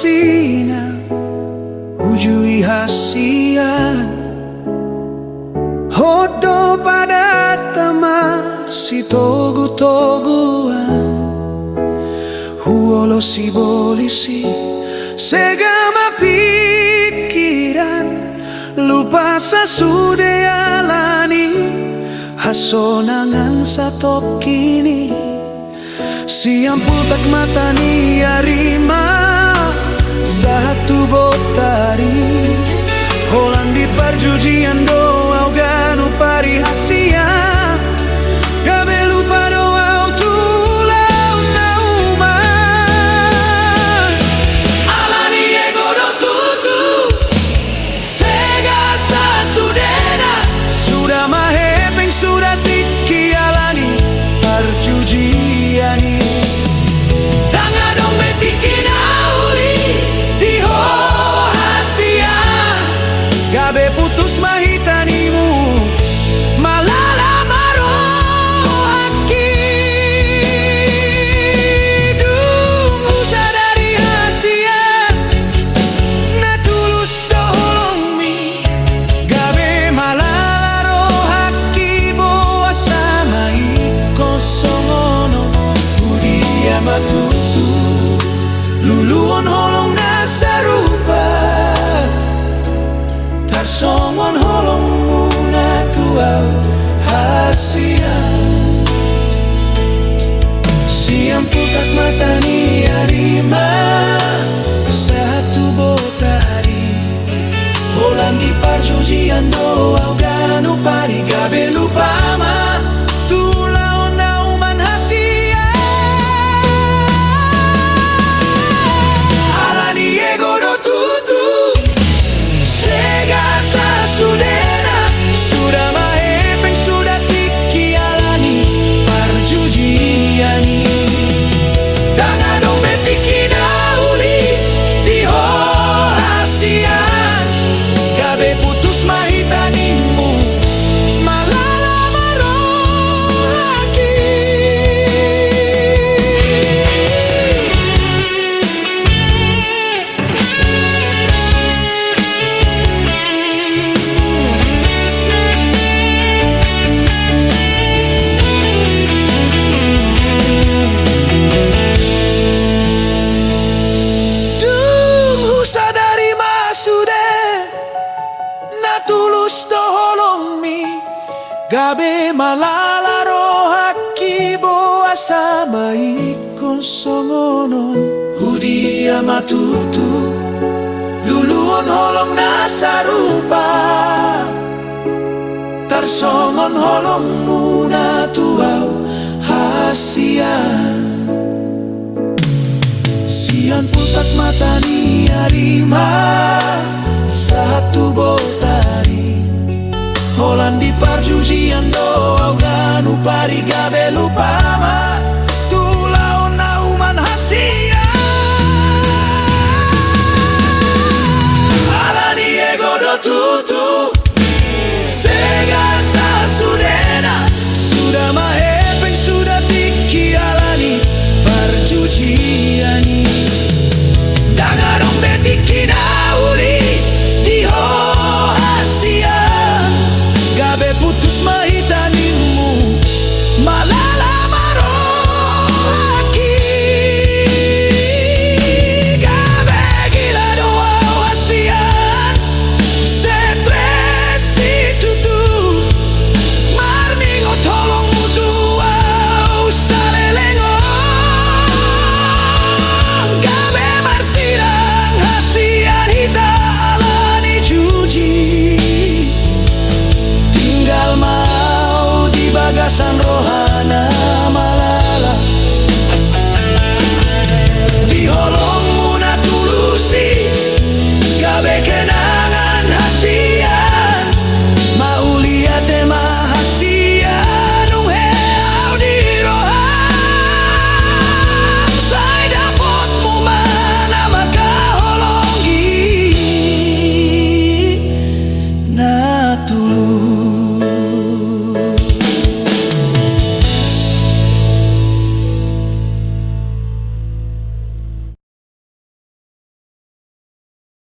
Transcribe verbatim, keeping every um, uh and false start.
Dina, uju i hasian. Hot do padanta masitogutoguan. Huolosi bolis i, sega ma pingkiran. Lupa sa sude alani hasonangan satongkin i. Sian pultak mata ni ari ma sahat tu botari. Holan di parjujian do au ganup ari hasian. Gabe lupa do au tu ulaon na uman. Alani ego do tutu. Sega sa sudena, suda ma hepeng suda tingki alani parjujian i. Ndang adong be tingki na uli di ho hasian. Gabe putus ma hita ninmu, malala ma rohangki. Dung husadari hasian na tulus do holongmi. Gabe malala rohangki, boasa ma ingkon songon on. Hudia ma tutu luluhon holong na sarupa, tarsongon holongmuna tu au hasian. Sian pultak mata ni ari ma sahat tu botari. Holan di parjujian do au ganup ari. Gabe lupa ma tu ulaon na uman hasian. Alani ego do tutu. Sega sa sudena, suda ma hepeng suda tingki alani parjujian i. Ndang adong be tingki na uli di ho hasian. Gabe putus ma hita ninmu, malala ma rohangki. Dung husadari ma sude na tulus do holongmi. Gabe malala rohangki, boasa ma ingkon songon on. Hudia ma tutu luluhon holong na sarupa, tarsongon holongmuna tu au hasian. Sian pultak mata ni ari ma sahat tu botari. Holan di parjujian do au ganup ari. Gabe